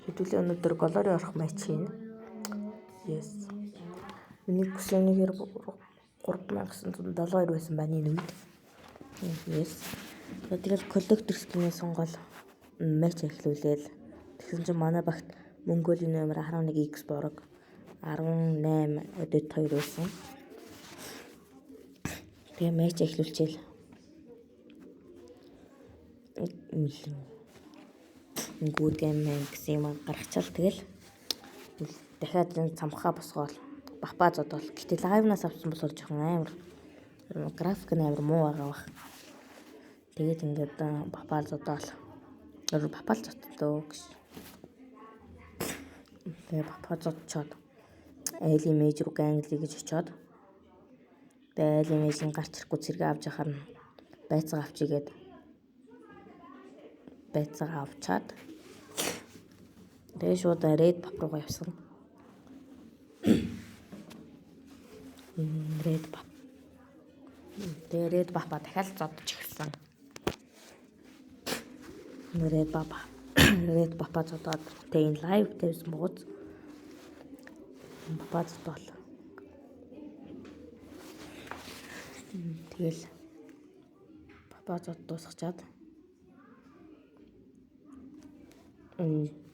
Хэдүүлээ өнөөдөр Glory орох матч хийнэ. Yes. Миний хүсэнийгээр 3972 байсан байна энэ үед. Yes. Тэгэл collector skin-ийг сонгоол матч эхлүүлээл. Тэгсэн чинь манай багт Mongolia номер 11X борог 18 өдөд 2 байсан. Тэгээ матч эхлүүлчихэл. Good game man гэсэн юм гаргачаал тэгэл дахиад энэ цамхаа босгоол бапа зодоол. Гэтэ live-наас авсан болохоор жоохон амар график нь амар муу байгаа бах. Тэгээд ингээд бапа зодоол. Бапа л зодтоо гэж. Тэгээ бапа зодчоод айлын мэж рүү gank-лий гэж очиод тэгээ айлын мэжийн гарч ирэхгүй цэргээ авч яхаар нь байцгаа авчигээд байцгаа авчаад тэгээ шууд red buff руугаа явсан. Red buff. Тэгээ red buff-а дахиад зодож эхэлсэн. Red buff. Red buff-а зодоод тэгээ энэ live тавьсан бууз. Бапа зодоол. Тэгэл бапа зод дуусгачаад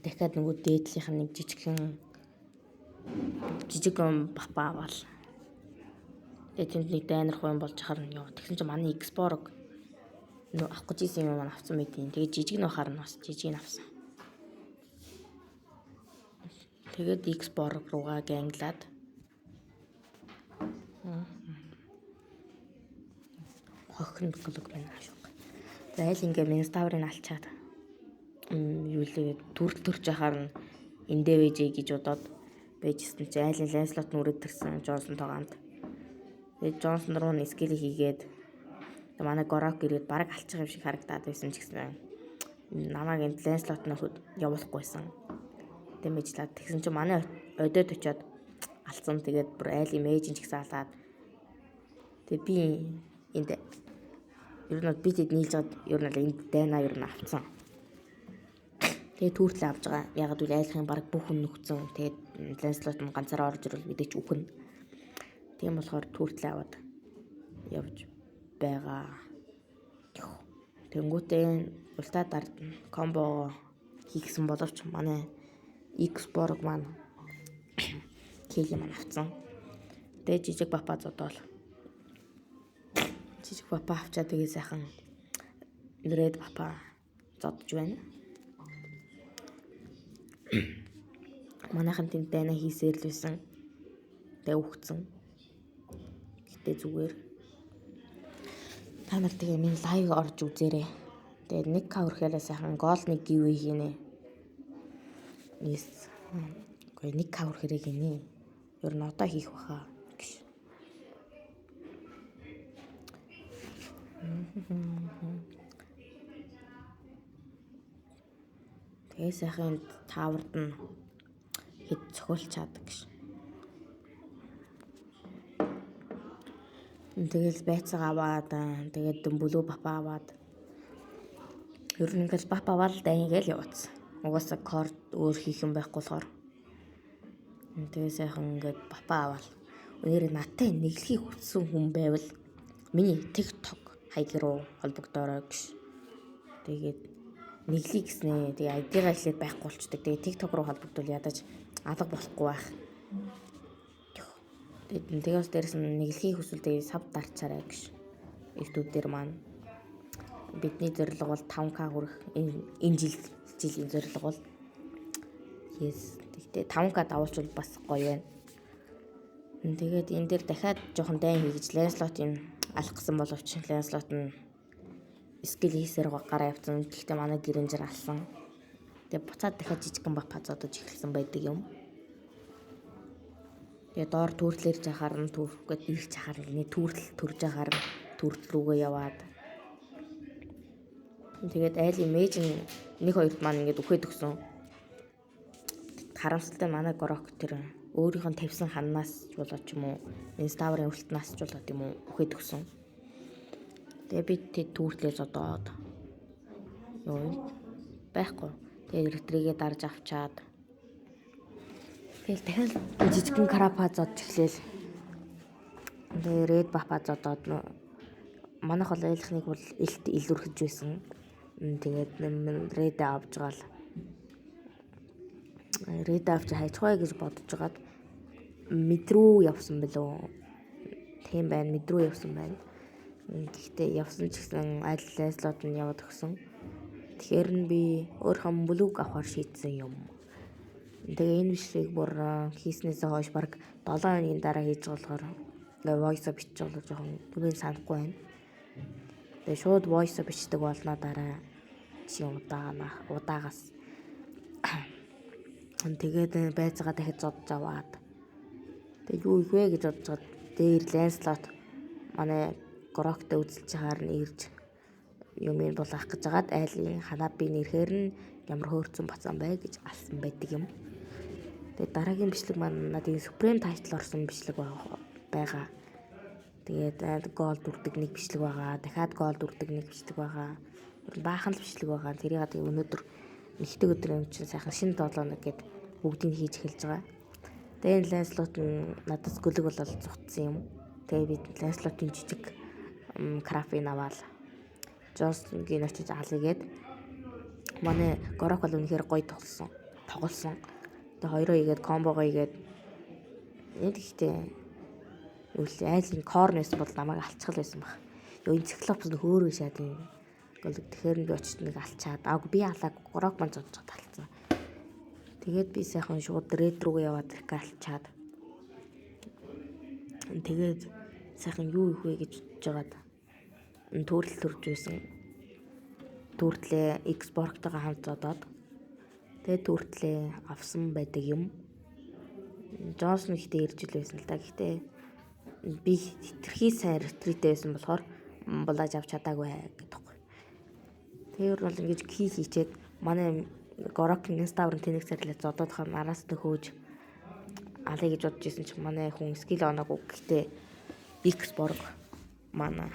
дахиад нөгөө дээдлийнх нь нэг жижигхэн бапа аваал. Тэгээ тэнд нэг дайнар хувийн болж хахаар нь ёо. Тэгсэн чинь манай Xborg нөө авах гэж исэн юм маань авсан байдیں۔ Тэгээ жижиг нь бахаар нь бас жижиг нь авсан. Тэгээд Xborg руугаа gank-лаад хохин глог байна шүү. За айл ингээ Минставрыг алчаад юу лээ төрөл төрж яхаар нь эндээ вэжээ гэж бодоод байжсэн чи айлын Ланслот нүрээд төрсэн Джонсон тогаанд. Тэгээд Джонсон руу нь скил хийгээд манай Горок ирээд бараг алчих юм шиг харагдаад байсан ч гэсэн намайг энд Ланслот нөхөд явуулахгүйсэн. Дэмэжлаад тэгсэн чи манай одод очиод алцсан. Тэгээд бүр айлын мэйжин ч гэсэн алаад тэгээд би энд ер нь би тэд нийлж чад ер нь энд дайнаа ер нь авцсан. Тэгээд түүртлээ авч байгаа. Ягаад гэвэл айлхын баг бүх хүн нүгцэн. Тэгээд Ланслот нь ганцаараа орж ирвэл мэдээч үхэн. Тийм болохоор түүртлээ аваад явж байгаа. Тэнгүүтээ ултаа дардна. Комбо хийгсэн боловч манай Xborg маань кили маань авцсан. Тэгээд жижиг бапа зодоол. Жижиг бапа авчаад тэгээ сайхан red бапа зодж байна. Манайхан тэнд дайна хийсээр л байсан. Тэгээ үхсэн. Гэтэ зүгээр. Та нар тэгээ миний live орж үзээрэй. Тэгээ 1К хүрэхээрээ сайхан гол нэг giveaway хийнэ. Yes. Үгүй 1К хүрэхээрээ гинэ. Ер нь одоо хийх баха гэж. Тэгээ сайхан таавард нь хэд цохиулчаад гэж. Тэгэл байцаа аваад тэгээд бөлөө бапа аваад ер нь ингээл бап аваад дайн гээл явуулсан. Угаасаа корд өөр хийх юм байхгүй болохоор. Тэгээ сайхан ингээд бапа аваад өнөөдөр надтай нэглэхийг хүссэн хүн байвал миний TikTok хаяг руу холбогдоорой гэж. Тэгээд нэглэе гэснээ. Тэгээ ID-гаа эхлээд байхгүй болчдөг. Тэгээ TikTok руу холбогдвол ядаж алга болохгүй байх. Тэгээд бас дээрэс нь нэглэхийг хүсвэл тэгээ сав дарчаарай гэж. YouTube дээр маань бидний зорилго бол 5К хүрэх энэ жилийн зорилго бол yes. Тэгтээ 5К давуулчвал бас гоё байна. Тэгээд энэ дээр дахиад жоохон дайн хийж Ланслотын алах гэсэн боловч Ланслот нь скил хийсээр гараа явцсан. Гэхдээ манай гэрэнжэр алсан. Тэгээ буцаад дахиад жижигхэн бапа зодож эхэлсэн байдаг юм. Тэгээ доор түүртлэр жахаар нь түүрх гээд ирэх чахаар нь түүртэл төрж ахаар нь түүртэл рүүгээ яваад. Тэгээд айлын мэж нь нэг хоёрт маань ингээд үхээд өгсөн. Харамсалтай манай Горок тэр өөрийнх нь тавьсан ханнаас ч болоод ч юм уу, Инставрын өртнаас ч болоод юм уу үхээд өгсөн. Тэгээ би тэд түүртлээ зодоод юу байхгүй. Тэгээд retri-гээ дарж авчаад тэгэл дахиад жижигхэн крапа зодж эхлээл. Тэгээ red buff-а зодоод манайх бол айлхныг бол элт илүүрхэж байсан. Тэгээд red авч байгаа л red авч хайчихваа гэж бодож байгаад mid рүү явсан билүү. Тийм байна, mid рүү явсан байна. Гэхдээ явсан ч гэсэн айл Ланселот нь яваад өгсөн. Тэгэхээр нь би өөрийнхөө blue-г авахар шийдсэн юм. Тэгээ энэ бичлэгийг бүр хийснээсээ хойш баг 7 хоногийн дараа хийж байгаа болохоор voice бичиж байгаа жоохон түмэн санахгүй байна. Тэгээ шууд voice бичдэг болно дараа чи удаагаас. Тэгээд байцгаа дахиж зодж аваад тэг юу их вэ гэж бодож байгаа. Дээр Ланселот манай Гроктой үзэлж чагаар нь ирж юм юм булаах гэж хагаад айлын Ханаби нэрэхээр нь ямар хөөрцөн бацаан бай гэж алсан байдаг юм. Тэгээд дараагийн бичлэг маань надад Supreme title орсон бичлэг байгаа. Тэгээд gold үрдэг нэг бичлэг байгаа. Дахиад gold үрдэг нэг бичлэг байгаа. Баахан л бичлэг байгаа. Тэрийг тэгээ өнөөдөр нэгдэг өдөр юм чинь сайхан шинэ 7 хоног гэд бүгдийг хийж эхэлж байгаа. Тэгээ энэ Ланселот нь надад гөлөг болол зугтсан юм. Тэгээ би Ланселотын жижиг крафыг аваад Джонсонгийн очиж алъя гээд манай Горок бол үнэхээр гоё тоглосон. Тоглосон. Тэгээ хоёроо хийгээд combo-го хийгээд энэ гэхдээ юу л айлын корн байсан бол намайг алчхал байсан баг. Йоо, энэ циклопс нь хөөрөө шаад юм. Гол тэгэхээр би очиж нэг алчаад аагүй, би алааг, Горок мань зодж талцсан. Тэгээд би сайхан шууд red рүүгээ яваад ирэх алчаад тэгээд сайхан юу их вэ гэж бодож байгаад төрөл төрж байсан. Turtle-ээ экспорттойгоо хамт зодоод тэгээд turtle-ээ авсан байдаг юм. Джонсон ихтэй ирж ил байсан л да. Гэхдээ би хитрхи сайн retri-тэй байсан болохоор булааж авч чадаагүй гэдэг байхгүй. Тэр бол ингэж kill хийчээд манай Горокын Инставрын тэнэг царлаа зодоод хам араас нь хөөж алъя гэж бодож исэн чинь манай хүн skill оноогүй. Гэхдээ X Borg манай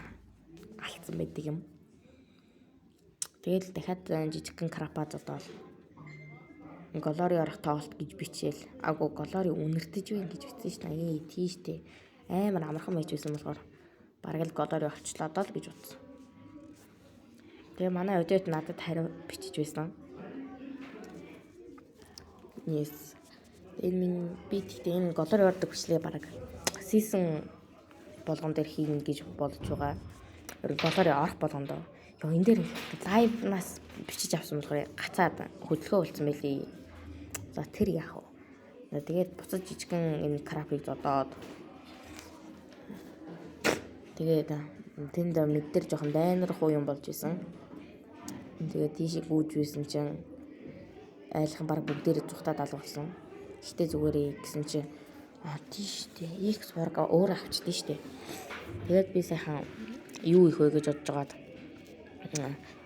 алдсан байдаг юм. Тэгэл дахиад жижигхэн крапа зодоол. Glory орох тоглолт гэж бичээл. Агуу Glory үнэртэж байна гэж бичсэн шин. Аа, тийш дээ. Амар амархан байж байсан болохоор бараг л Glory орчлоо доо л гэж бодсон. Тэгээ манай өдөөт надад хариу бичиж байсан. Yes. Энэ минь би тэгтээ энэ Glory ордог бичлэгээ бараг season болгон дээр хийнэ гэж бодож байгаа. Ер нь Glory орох болгондоо. Йоо, энэ дээр live-наас бичиж авсан болохоор гацаад хөдөлгөөн болсон байлээ. За, тэр яах вэ? Тэгээд буцаж жижигхэн энэ крапыг зодоод тэгээд тэнд mid дээр жоохон дайнарх уу юм болж исэн. Тэгээд тийшээ гүйж байсан чинь айлхан баг бүгдээрээ зүхтаад алга болсон. Гэтэ зүгээрээ гэсэн чинь аа, тийш дээ. X баг өөр авчдээ штэ. Тэгээд би сайхан юу их вэ гэж бодож байгаад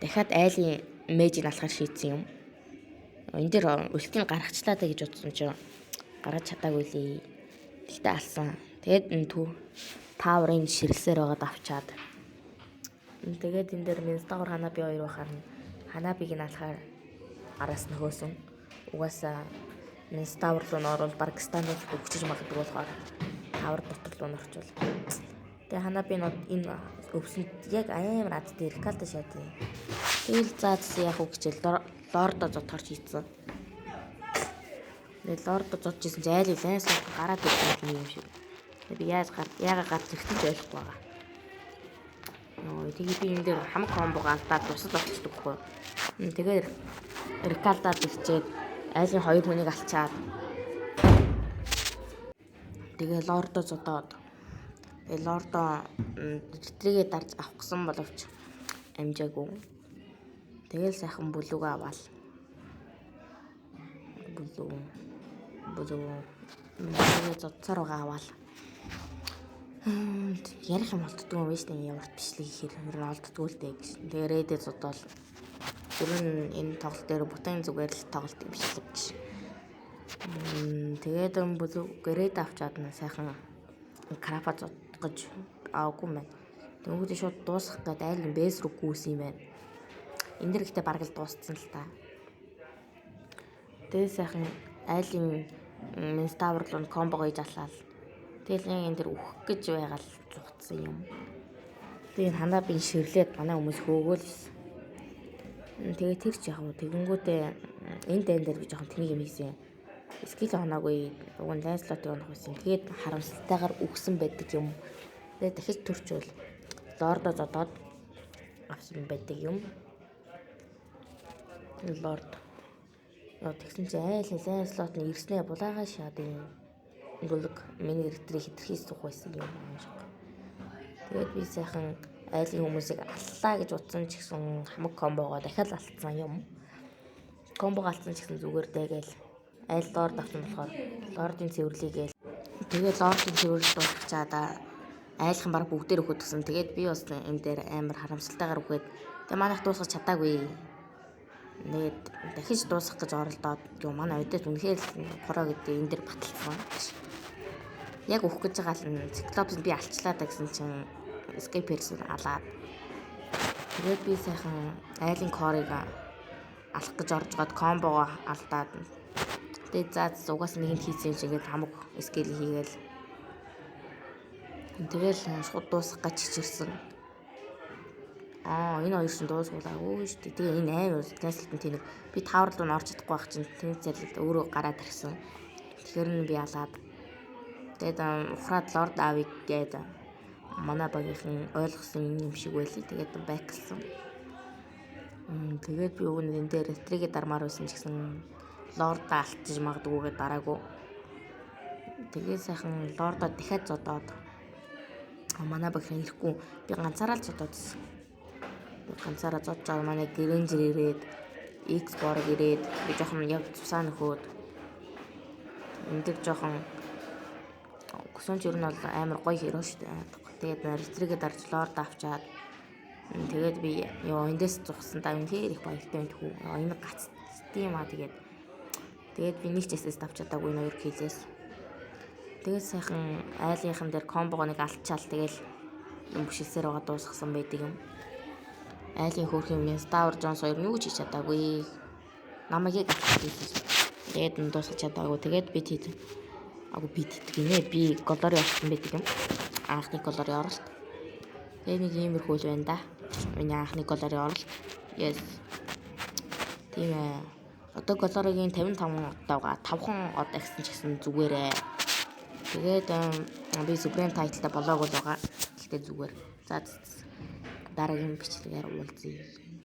дахиад айлын mage-ийг алахаар шийдсэн юм. Энэ дээр ult-ийг гаргачлаа даа гэж бодсон чинь гаргаж чадаагүй лээ. Тэгтээ алсан. Тэгээд энэ төв tower-ын ширлсээр байгаад авчаад. Тэгээд энэ дээр Минстагор Ханаби хоёр байхаар нь Ханабиг нь алахаар араас нь хөөсөн. Угаасаа Минставр руу н орвол баг стандарт өгчөж магадгүй болохоор tower дотор руу н орчвол. Тэгээ Ханаби нь энэ өвсөнд яг амар ад дээр калта шатны. Тэгэл заа заа яах вэ гэчээл лордо зодохоор шийдсэн. Тэгээ лордо зодж исэн чинь айл лэнс гараад ирсэн юм шиг. Тэгээ би яаж гар яагаад гарч ирсэн ч ойлгохгүй байгаа. Нөө тэгээ би энэ дээр хамаг combo-го алдаад тусал болчихдог байхгүй. Тэгээд recall-даад ирчээд айлын хоёр хүнийг алчаад тэгээ лордо зодоод тэгээ лордо retri-гээ дарж авах гэсэн боловч амжаагүй. Тэгэл сайхан blue-гээ аваал. Blue blue тэгээ зодсоор байгаа аваал. Ярих юм олддгүй юм байна шүү дээ. Ямар бичлэг хийхээр ер нь олддгүй л дээ гэж. Тэгээ red-ээ зодоол. Ер нь энэ тоглолт дээр бүтэн зүгээр л тоглолт бичлэг гэж. Тэгээд blue red авчаад нь сайхан крапа зодгож аваагүй юм байна. Тэнгүүдээ шууд дуусгах гээд айлын base рүү гүйсэн юм байна. Энэ дэр ихтэй бараг л дууссан л та. Тэгээ сайхан айлын Minotaur руу combo хийж аллаа. Тэгэл яг энэ дэр үхэх гэж байгаа л зугтсан юм. Тэгээ ханаа би ширлээд манай хүмүүс хөөгөөл ирсэн. Тэгээ тэр ч яг уу тэгэнгүүтээ энэ дайн дээр би жоохон тэнэг юм хийсэн. Skill оноогүй, уг нь Lancelot-ыг онох байсан. Тэгээд харамсалтайгаар үхсэн байдаг юм. Тэгээд дахиж төрчвөл Lord оо зодоод авсан байдаг юм. Lord. Яа, тэгсэн чи айлын Lancelot нь ирснээ булаагаа шаад юм. Гүлэг миний retri хэтэрхий суух байсан юм аашиг. Тэгээд би сайхан айлын хүмүүсийг аллаа гэж утсан ч гэсэн хамаг combo гоо дахиад алдсан юм. Combo го алдсан ч гэсэн зүгээр дээ гээл айл Lord авсан болохоор Lord ын цэвэрлэгээл, тэгээд Lord ын цэвэрлэл дуусгачаад айлхан баг бүгдээр өгөхөд гисэн. Тэгээд би бас энэ дээр амар харамсалтайгаар өгөөд, тэгээд манайх дуусгах чадаагүй. Тэгээд дахиж дуусгах гэж оролдоод, юу, манай одод үнэхээр pro гэдэг энэ дээр баталсан. Яг өгөх гэж байгаа л Cyclops би алчлаа да гэсэн чинь Escape Person алаад, тэгээд би сайхан айлын core ыг алах гэж орж гад combo го алдаад, тэгээд за угаас нэгэнт хийсэн юм шиг ингээд хамаг skill хийгээл, тэгэл шууд дуусгах гэж чичирсэн. Аа, энэ хоёр чинь дуусгуулаагүй шүү дээ. Тэгээ энэ амар cancel тэнэг би tower руу н орж чадахгүй байх чинь тэнэг зарлалд өөрөө гараад ирсэн. Тэгэхээр нь би алаад, тэгээд ухраад Lord авыг гээд манай багийнхан ойлгосон юм шиг байлээ. Тэгээд back лсан. Тэгээд би өгөн энэ дээр retri гээ дармаар байсан ч гэсэн Lord оо алдчих магадгүйгээ дараагүй. Тэгээд сайхан Lord оо дахиад зодоод, манай багийн ирэхгүй би ганцаараа л зодоодсэн. Би ганцаараа зодж байгаа, манай Granger ирээд, X борг ирээд, би жоохон яг цусаа нөхөөд энэ дэр жоохон гүсэн ч ер нь бол амар гоё hero шүү дээ. Тэгээд retri гээ дарж Lord авчаад, тэгээд би ёо эндээс зугсан да, үнэхээр их баяртай байна тхүү. Энэ гацсан юм аа. Тэгээд би нэг ч assist авч чадаагүй энэ хоёр kill ээс. Тэгээд сайхан айлынхан дээр combo го нэг алдчаал, тэгэл юм бүшилсээр байгаа дуусгасан байдаг юм. Айлын хөөрхөн Minotaur Jones хоёр нь юу ч хийж чадаагүй. Намайг яг алдчихсан. Тэгээд нь дуусгах чадаагүй. Тэгээд би тэд агу би тэд гинэ. Би glory орсон байдаг юм. Анхны glory оролт. Тэгээ нэг иймэрхүү л байна да. Миний анхны glory оролт. Yes. Тийм ээ. Одоо glory гийн 55 одоогоо 5хан од агсан ч гэсэн зүгээрээ. Тэгээд би Supreme title-тай болоогүй л байгаа. Гэхдээ зүгээр. За, дараагийн бичлэгээр уулзъя.